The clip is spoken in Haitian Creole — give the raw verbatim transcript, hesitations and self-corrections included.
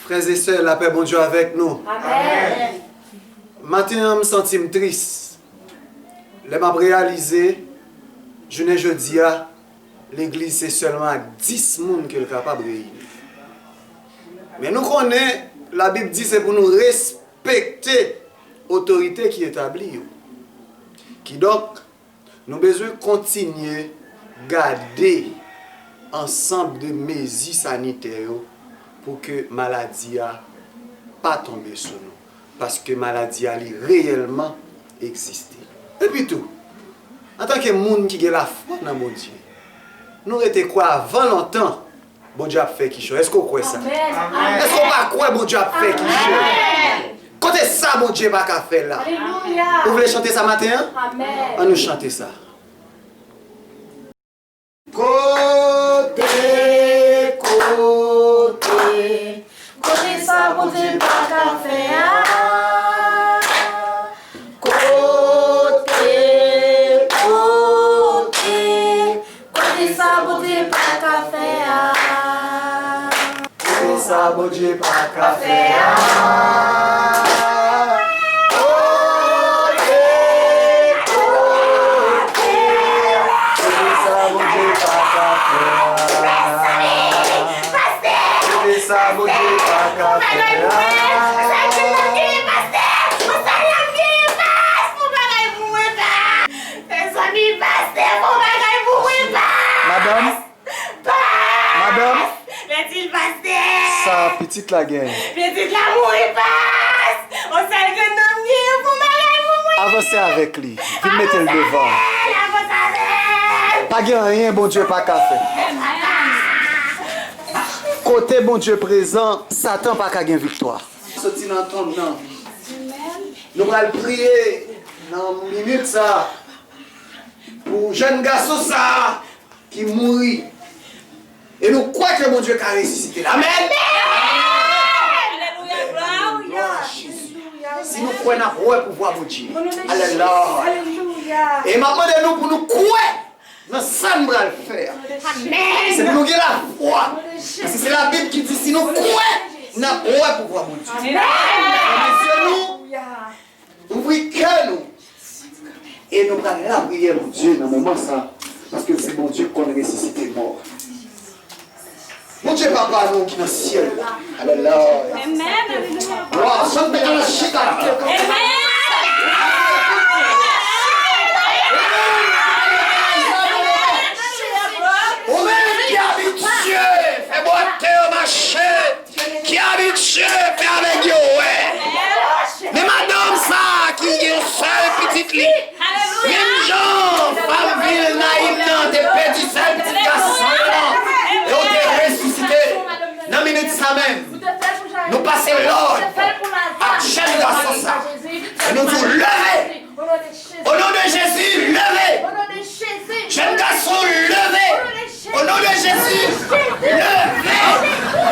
Frè e sè, lapè Bondye avèk nou. Amèn. Maten an, m santi m tris lè m ap reyalize, jounen jodi a, legliz se sèlman ak dis moun ke l kapab reyini. Men nou konnen, Labib di se pou nou respekte otorite ki etabli yo. Kidonk, nou bezwen kontinye gade ansanm de mezi sanitè yo pou ke maladi a pa tonbe sou nou, paske maladi a li reyèlman egziste. Epi tou, antanke moun ki gen lafwa nan Bondye, nou rete kwè avan lontan Bondye ap fè kichòy. Èske w kwè sa? Amèn. Èske w pa kwè Bondye ap fè kichòy? Amèn. Kote sa Bondye pa ka fè la? Alelouya. Ou vle chante sa maten an? Amèn. Ann nou chante sa. Kote, kote, kote sa Bondye pa ka fè a? Kote, kote, kote sa Bondye pa ka fè a? Kote sa Bondye pa ka fè a? Kote, kote, kote sa Bondye pa ka fè a? Kote sa Bondye pa ka fè a? Mezanmi, pastè, fè yon bagay pou mwen, pa. Madanm? Pas! Madanm? Lè di l pastè! Sa pitit la gen? Pitit la mouri, pas! On sèl grenn nonm gen pou bagay pou mwen! Avanse avèk li. Vin mete l devan. Avanse avè l! Pa gen anyen Bondye pa ka fè. Kote Bondye prezan, Satan pa ka gen viktwa. Soti nan tonm nan. Nou pral priye nan minit sa pou jèn gason sa ki mouri. E nou kwè ke Bondye ka resisite l. Amèn! Alelouya, glwa a Jezi. Si nou kwè, n ap wè pouvwa Bondye. Alelouya. E m ap mande nou pou nou kwè nan sa n pral fè a. Amèn. Se pou nou gen lafwa. Paske se Labib ki di, si nou kwè, n ap wè pouvwa Bondye. Amèn. Fèmen zye nou. Ouvri kè nou. E nou pral lapriyè Bondye nan moman sa, paske se Bondye k konn resisite mò. Bondye Papa nou ki nan syèl la. Alelouya. Amèn, alelouya. Glwa, chante ala chita. Amèn. Ou menm ki abitye fè bò ak tè yo mache. Ki abitye fè avèg yo wè. Men madanm sa a ki gen yon sèl pitit li, menm jan fanm vil Nayim nan te pèdi sèl pitit gason l lan, e w te resisite l. Nan minit sa menm, nou pase lòd ak jèn gason sa, e nou di w, leve! O non de Jezi, leve! Jèn gason, leve! O non de Jezi, leve!